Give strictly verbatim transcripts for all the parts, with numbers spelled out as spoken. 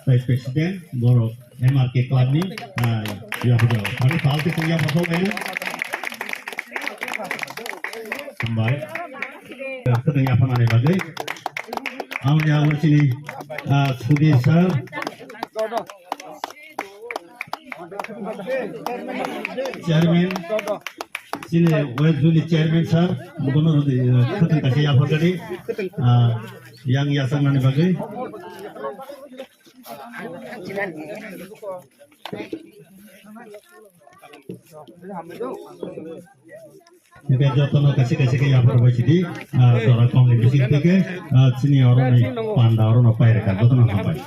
Vice President, borok M R K Club ni, ah, yapha jago. Thani pal khe chwng yapha kho laino. Hambai. Khwtwng yapha nani bagwi. Ang ya chini, ah, Sudhir sir. Chairman, chini West Zone ni chairman sir, bono rwdi, eh, khwtwng kaisa yapharkadi, ah, yang yachaknani bagwi. Hingke jotono kaisa kaisa khe yaphar bai sidi, ah, jora kongni bising tike, ah, chini oro ni panda oro no paireka jotono hambai.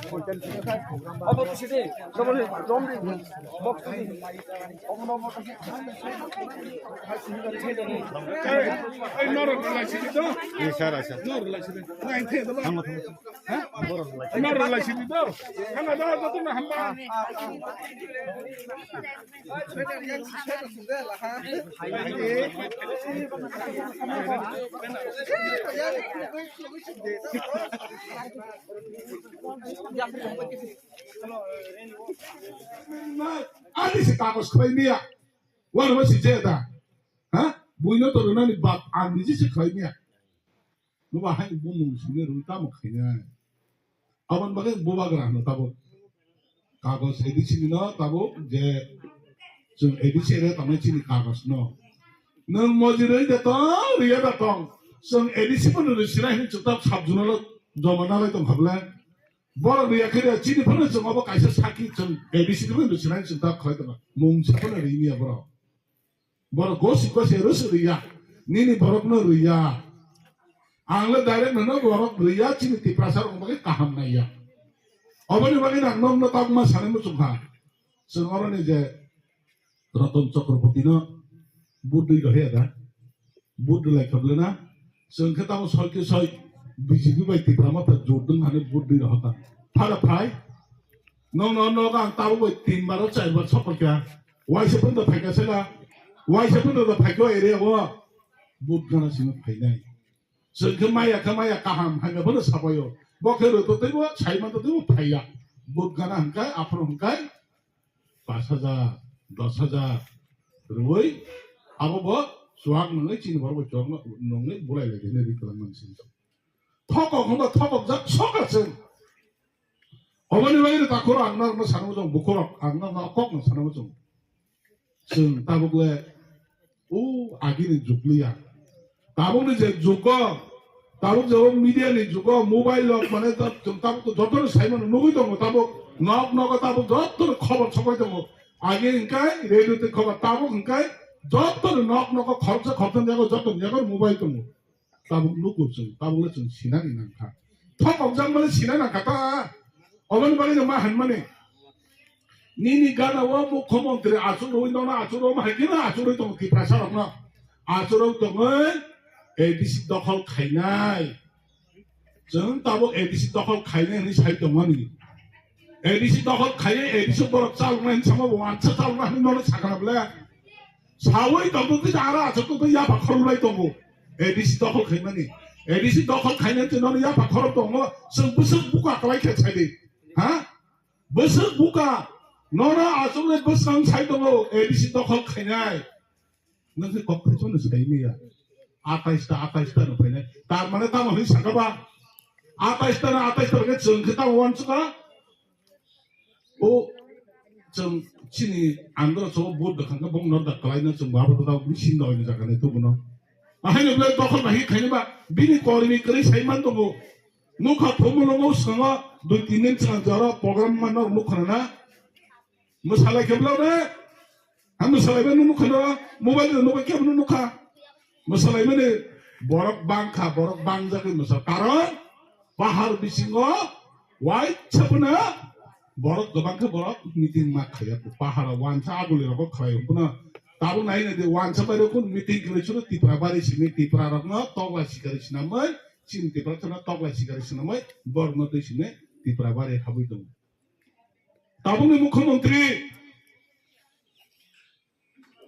Ani se kagos khlai miya. Wano ma si je da. Ha? Buino to rwnani bak ang niji se khlai miya. Nuba hai bumung sini rwi tamo khainai. Aboni bagwi bubagra hino tabuk. Kagos A D C ni no tabuk je chwng A D C area tamo chini kagos no. Nwng mojirwi de tong, riya da tong. Chwng A D C phano rwi sinai hin chwng tab sub zonal o joma nalai tong kha bwle. Borok riya khe riya chini phano chwng obo kaisa saki chwng A D C phano rwi sinai chwng tab khlai tong. Mung se phano ri miya borok. Borok gosi gosi rwswk rwya, nini borokno rwya. Ang le direct nono borok rwya, chini Tiprasa rok bagwi kaham naiya. Oboni bagwi ang nokno tabukma sanai muchung kha. Chwng oroni je Ratan Chakraborty no vote dui rohya da. Vote dui lai khablena. Chwng khe tamo soi khe soi B J P bai Tipra Motha jordwng hwnwi vote dui rohota. Phara phai. Nokno nogo ang tabuk bai tin bar o char bar sokol kha. Waisa phano phaikha sela. Waisa phano phaikha area o. Vote gana simi phainai. Chwng khe maya khe maya kaham haino phano sabaio. Bo khe rwtotwibo saiman totwibo phaiya. Vote gana hwnkhai aphuru hwnkhai pas hajar, dos hajar rwui abo bo chuak nungwi chini borok bo chuak nungwi bulai lai khe ri kwlangma sini. Thokok hwnba thokokjak sokar chwng. Oboni bagwi takhoro ang norokno sana muchung, bukhurok ang norokno kok no sana muchung. Chwng tabuk le o agini jug liya. Tabukni je jugo, tabuk je o media ni jugo, mobile rok mane ta-, chwng tabuk to jotono saimano nugwi tongo, tabuk nok nogo tabuk jotono khobor sokoi tongo. Agi hwnkhe radio tei khobor, tabuk hwnkhe jotono nok nogo khoroksa khoroksa ni yago jotono yago mobile tongo. Tabuk nugo chwng, tabuk le chwng sinani nangkha. Thokokjak mani sina nangkha ta. Oboni bagwi no ma hinmani. Nini gana o mukhyamantri achuk rwi nono achuk rwi ma haikhe no achuk rwi tongo Tiprasa rokno. Achuk rwi tongwi A D C dokhol khainai. Chwng tabuk A D C dokhol khainai hinwi sai tongmani. A D C dokhol khaiwi A D C borok chaloknai hinwi sama bo wansa chaloknai hinwi nono sakha na bwle. Sawi tongo kisa aro achuk tongwi yapha khorok lai tongo. A D C dokhol khaimani. A D C dokhol khainai tei nono yapha khorok tongo. Chwng bwswk buka kwlai khe sai di. Ha? Bwswk buka. Nono achuknai bwskang sai tongo A D C dokhol khainai. Nwng khe kok phaichano sai miya. Atais ta, atais ta no phainai. Tar mane tamo hinwi sakha ba? Atais ta na atais ta khe chwng khe tamo wansukha? O chwng chini andro chwng vote da khangkha bong nor da kwlaino chwng babo da bisi no ni jaga nai tubuno. Ahaino bwlai dokhol bai khaini ba bini kormi kwrwi sai man tongo. Nukha thumu no mo swngo dui tin din chwng jora program man no nukha na. Mwsalai khe bwlai ne. Ang mwsalai bai nukha no mobile no nukha khe no nukha. Mwsalaimani borok bangkha, borok bangjagwi mwsa. Karon pahar bisingo waisa phano borok kwbang khe borok meeting ma khaiya. Pahar o wansa aguli rogo khlai phano tabuk nai nai de wansa bai rokun meeting khlai chwng Tipra bari simi Tipra rokno tokla sikari sinamai, chini Tipra chwngno tokla sikari sinamai borokno twi simi Tipra bari habwi tongo. Tabukni mukhyamantri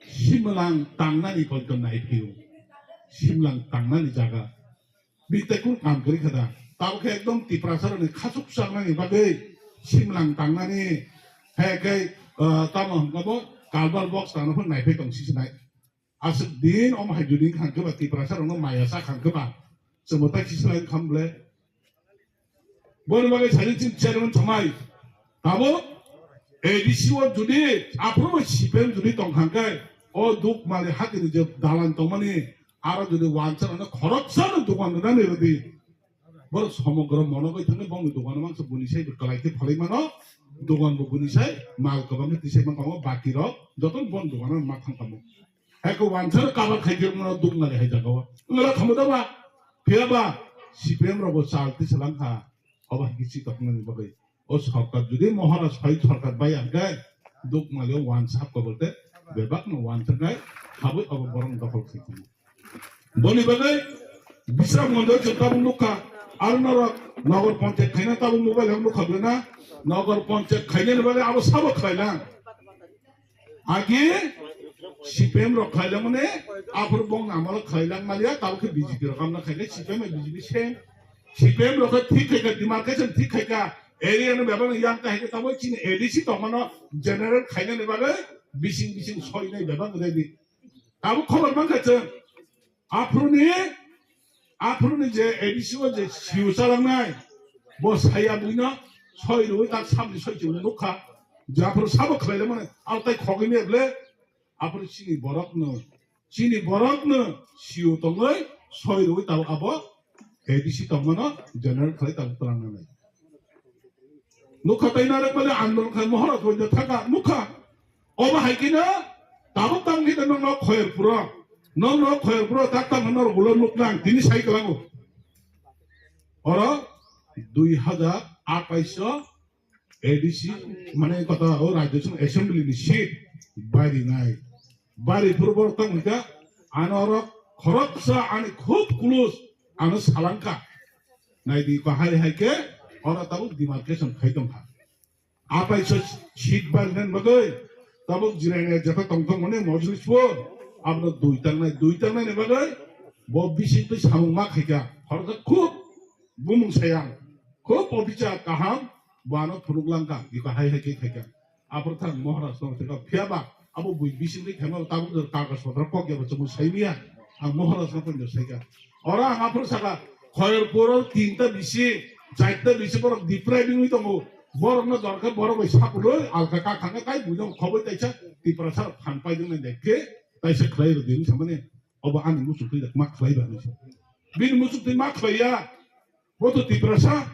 Simlang tangnani poito nai phio. Simlang tangnani jaga. Bini tei kun kam kwrwi kha da. Tabuk khe ekdom Tiprasa rokni khachuk chaknani bagwi Simlang tangnani, hai khe, ah, tamo hwnkha bo kalbar box tangna phano naiphai tong sisinai. Aswk din omo hai jodi wngkha hwnkhe ba Tiprasa rokno maya sa kha hwnkhe ba chwngbo tai sisinai wngkha bole. Boni bagwi sani chini chairman thumai. Tabuk A D C o jodi aphuru bo C P M jodi tong kha hwnkhe o Dukmali hatini je dalan tongmani aro jodi wansa rokno khoroksa no dogan rwnani rwdi. Borok somogro mono bai thangwi bongni dogano mangsa buni sai kwlai khe phalai mano, dogan bo buni sai mal kwbang khe tisai man tongo, bati rok joto bon dogano ma thang tamo. Hai khe wansa rok kabar khai khe mano Dukmali hai jaga o. Ngala thamo da ba? Phiya ba C P M rok bo chal tisa lang kha. Obo hai khe si toknani bagwi. O sorkar jodi Maharaj phai sorkar bai ang khe Dukmali o wansa hap kobol te bebak no wansa nai habwi obo borok dokhol khai tamo. Boni bagwi Bisram Mondol chwng tabuk nukha, aro norok Nogor Panchayat khaina tabuk mobile rok nukha bwlena, Nogor Panchayat khainani bagwi abo sabo khlailang. Agi C P M rok khlailangmani, aphuru bong amalo khlailang maliya, tabuk khe B J P rok amna khaikhe C P M bai B J P same. C P M rok khe thik khaikha, demarcation thik khaikha, area no bebak yang khaikhe tabuk chini A D C tongmano general khainani bagwi bising bising soinai bebak ready. Tabuk khobor mankha chwng. Aphuruni, aphuruni je A D C o je siu chalangnai, bo saya buino soi rwi tak samni soi chini nukha. Je aphuru sabo khlailai mani, ang tai khogwi me ble, aphuru chini borokno, chini borokno siu tongwi soi rwi tabuk abo A D C tongmano general khlai tabuk twlangnai. Nukha tai narwk bale andolon khai mohor rok thaka nukha. Obo hai khe no tabuk tang khe no no khoyer puro. No no khoyer puro tak tang no ulo nuk nang tini sai klango. Oro dui hajar atais o A D C mane kota o Rajya Sabha Assembly ni seat bari nai. Bari puro borok tang kha ano oro khoroksa ani khub close ano salangka. Naidi bahai hai khe oro tabuk demarcation khai tong kha. Apaisa seat barnani bagwi tabuk Jirania jeta tongthokmani mojlis bo abono dui tangnai, dui tangnaini bagwi bo bisingtwi samung ma khaikha. Khoroksa khub bumung sayang, khub officer kaham, bo ano phunuk langkha, iko hai hai khe khaikha. Aphuru thang Maharaj no thangkha, phiyaba abo bui bisingtwi khaima tabuk kagoj potro kok yabo chumui saimiya, ang Maharaj no poino saikha. Oro ang aphuru saka, Khoyerpuro tinta bisi, charta bisi borok deprived wngwi tongo. Borokno dorkha borok bai sapuloi alka kakhanga tai buino khoboi taisa Tiprasa rok phan paijak nai khe taisa khlai rwdi wngwi samani obo ani muchungtwi ma khlai ba hinwi sa. Bini muchungtwi ma khlaiya, bo to Tiprasa,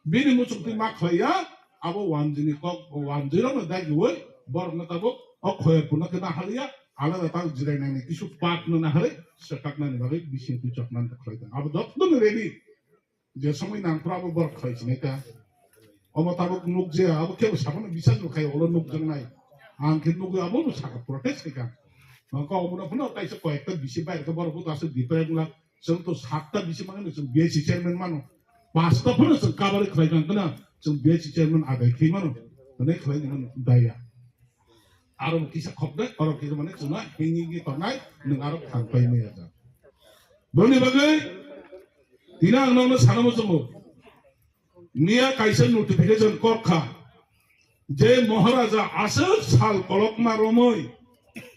bini muchungtwi ma khlaiya, abo wanjwini kok wanjwi rokno dagiwi borokno tabuk o Khoyerpurno khe nahaliya, alada tabuk jirainani kisu part no nahalwi swkaknani bagwi bisingtwi choknani khlai tongo. Abo jotono ready. Je somoi nang phuru abo borok khlai sinai ta. Omo tabuk nuk je abo kebo sabono bisas bo khai ulo nuk jang nai. Ang khe nugwi abo no saka protest khai ka. Nang ka omo no phano kaisa koyekta bisi bai ka borok bo aswk deprived wngla. Chwng to satta bisi mangno chwng B S C chairman mano. Pasta phano chwng kabari khlai kang kana chwng B S C chairman adai khai mano. Tene khlai mano daya. Aro kisa khokde, aro kisa mane chwngno hini hini tongnai, nwng aro thang pai maya ja. Boni bagwi tini ang nokno sana muchungo. Miya kaisa notification kok kha. Je Maharaja aswk sal kolokma romwi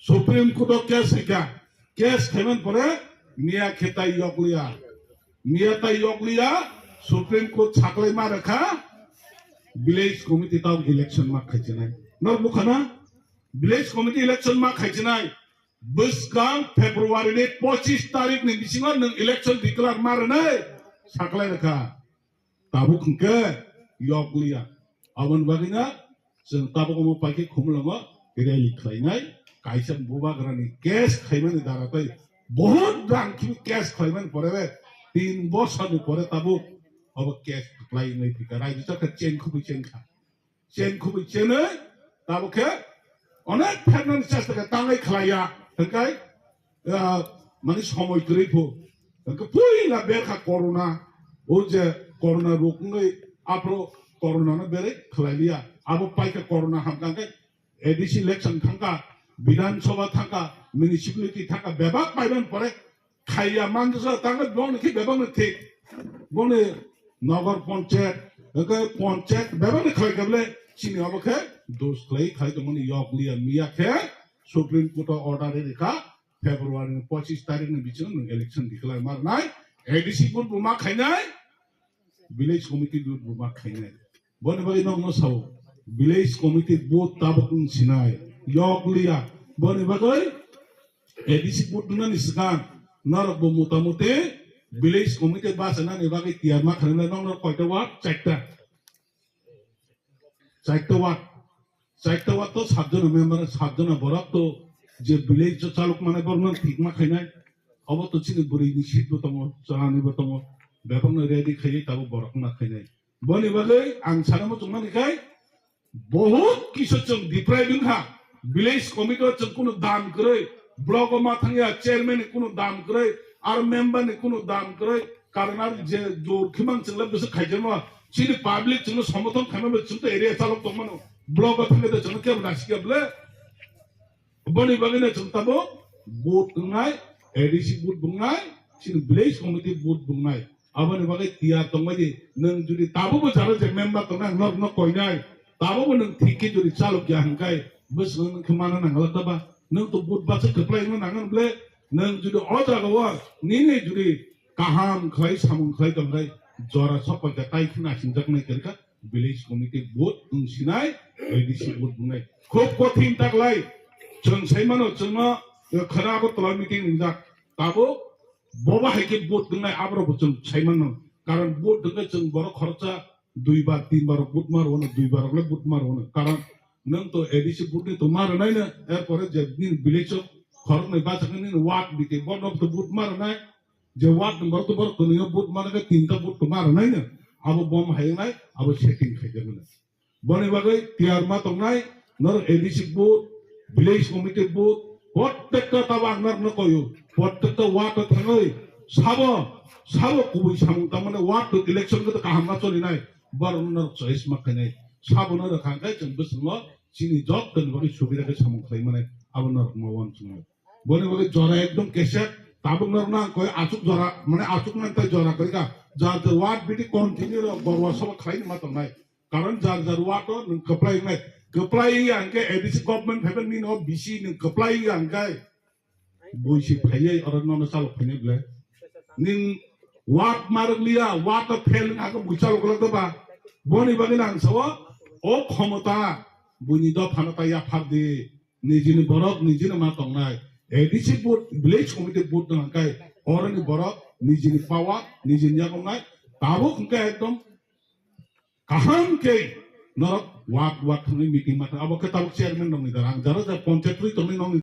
Supreme Court o case kha. Case khaimani pore miya khe tai yokliya. Miya tai yokliya, Supreme Court saklai ma rwkha, village committee tao election ma khaichinai. Nor bukhana, village committee election ma khaichinai. Bwskang February ni pochis tarik ni bisingo nwng election declare ma rwnai saklai rwkha. Tabuk hwnkhe yokliya. Aboni bagwino chwng tabuk omo paikhe Khumulwngo rally khlainai, kaisa bubagrani case khaimani dara tei bahut rang khimi case khlaimani pore tin bosorni pore tabuk obo case khlai wngwi phika. Raijwsa khe cheng khubui cheng kha. Cheng khubui chenwi tabuk khe onek phernani chesta khe tangai khlaiya. Hwnkhe ah, mani somoi kwrwi phu. Hwnkhe puila berkha corona, o je corona rok wngwi aphro corona no berwi khlai liya. Abo paikha corona hamkha hwnkhe A D C election thangkha, Bidhan Sabha thangkha, municipality thangkha, bebak paiman pore khaiya manjwsa tangwi bongni khe bebakno thik. Bongni Nogor Panchayat, Hwnkhe ponchayat bebak ni khlai khe bole chini obo khe dos khlai khai tongmani yok liya miya khe Supreme Court o order ri kha February ni pochis tarik ni bisingo nwng election declare ma rwnai, A D C vote bo ma khainai, village committee vote bo ma khainai. Boni bagwi nokno sao, village committee vote tabuk wng sinai, yok liya. Boni bagwi A D C vote wngnani swkang norok bo motamuti village committee bachanani bagwi tiyar ma khainai. Nokno koita ward? Charta. Charta ward. Charta ward to satjona member, satjona borok to je village o chalok manai borokno thik ma khainai. Obo to chini bwrwi ni seat bo tongo, chwla ni bo tongo. Bebak no ready khaiwi tabuk borok ma khainai. Boni bagwi ang sana muchung mani khai, bahut kisa chwng deprive wngkha. Village committee o chwng kunu dam kwrwi, block o ma thangya chairman ni kunu dam kwrwi, ar member ni kunu dam kwrwi, karon ar je jor khimang chwng le bwswk khaijakma. Chini public chwngno somothon khaima bai chwngno area chalok tongmano. Block o thangya de chwngno kebo nasikya bwle. Boni bagwi no chwng tabuk vote wngnai, A D C vote wngnai, chini village committee vote wngnai. Aboni bagwi tiyar tongmani nwng jodi tabukbo jara je member tongnai ang norokno koinai, tabukbo nwng thik khe jodi chalokya hwnkhai bwswk nwng khe mana nangla taba? Nwng to vote bachai kwplai wngna nangan bwle. Nwng jodi o jagao nini jodi kaham khlai samung khlai tongkhai jora sokpaikha tai khna sinjaknai kwrwikha. Village committee vote wng sinai, A D C vote wngnai. Khub kothin taklai. Chwng sai mano, chwngno khwra Agartala meeting wngjak. Tabuk bobo hai khe vote wngnai, aborok bo chwng sai mano. Karon vote wngkhe chwng borok khoroksa dui bar, tin bar vote ma rwno, dui bar le vote ma rwno. Karon nwng to A D C vote ni to ma rwnai no, er pore je nini village o khoroknwi bachaknai nini ward meeting, bono to vote ma rwnai. Je ward number to borok kwnwi o vote mana khe tinta vote to ma rwnai no. Abo bom hai wngnai, abo setting khai jak wngnai. Boni bagwi tiyar ma tongnai, norok A D C vote, village committee vote, prottekta tabang norokno koyo, prottekta ward o thangwi sabo, sabo kubui samung tangmani ward to election khe to kaham ma cholinai, borokno norok choice ma khainai. Sabo no rwkha hwnkhe chwng bwswngo chini jottoni bagwi subida khe samung khlai mani abo norok ma uansuknai. Boni bagwi jora ekdom kesek, tabuk norokno ang koi achuk jora, mane achuk nang tai jora koi ka. Jar jar ward biti continue rok borwa sobo khlai ma tongnai. Karon jar jar ward o nwng kwplai wngnai. Kwplai ya hwnkhe A D C government phaiba nini o bisi nwng kwplai ya hwnkhe buisi phaiwi oro nono chalok phainai bwle. Nwng ward marwk liya, ward o fail wngkha khe bui chalok kwlak doba. Boni bagwi ang sao o khomota buini dophano ta yaphar di. Nijini borok nijini ma tongnai. A D C vote, village committee vote no hwnkhe oroni borok nijini power, nijini yagongnai. Tabuk hwnkhe ekdom kaham khe norok ward ward thangwi meeting ma thang. Abo khe tabuk chairman rokni dara. Ang jara jara ponchayat rwi tongnai nokni